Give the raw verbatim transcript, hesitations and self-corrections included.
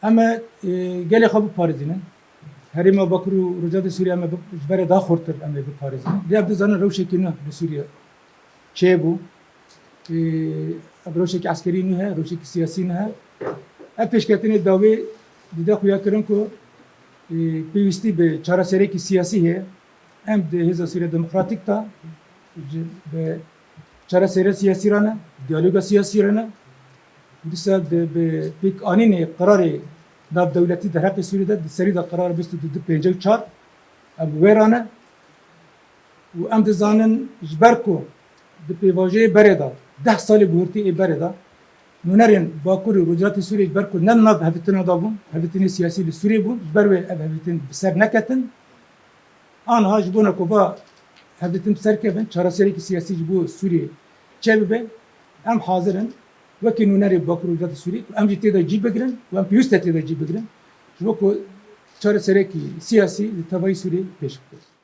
Em ê, e, gelê xwe biparêzînin. Herêma Bakur û Rojhilatê Sûriyê em ê bi-, ji berê daha xurtir em ê biparêzînin. Lê em dizanin rewşekî nû li Sûriyê çêbû. E, ev rewşekî eskerî nû heye, rewşekî siyasî nû heye. Ev pêşketinê dawî dide xuyakirin ku, e, pêwîstî bi çareserekî siyasî heye. Em di Hêza Sûriya Demokratîk de ji, bi çareseriya siyasî re ne, diyaloga siyasî re ne. Dîsa di, bi pêkanînê qirarê navdewletî derheqê Sûriyê de di serî de qirara bîst û du pêncî û çar, em wê re ne. Û em dizanin ji ber ku di pêvajoyê berê de, deh salê guhurtî ê berê de, nûnerên Bakur û Rojhilatê Sûriyê ji ber ku ne di nav hevdîtina de bûn, hevdîtinê siyasî li Sûriyê bûn, ji ber wê ev hevdîtin bi ser neketin. Aniha ji bona ku va hevdîtin bi ser kevin, çareserekî siyasî ji bo Sûriyê çêbibe, em hazir in wekî nûnerê Bakur û Rojhilatê Sûriyê ku em jî tê de cî bigirin û em pêwîst e tê de cî bigirin, ji bo ku çareserekî siyasî li tevayî Sûriyê pêş bibe.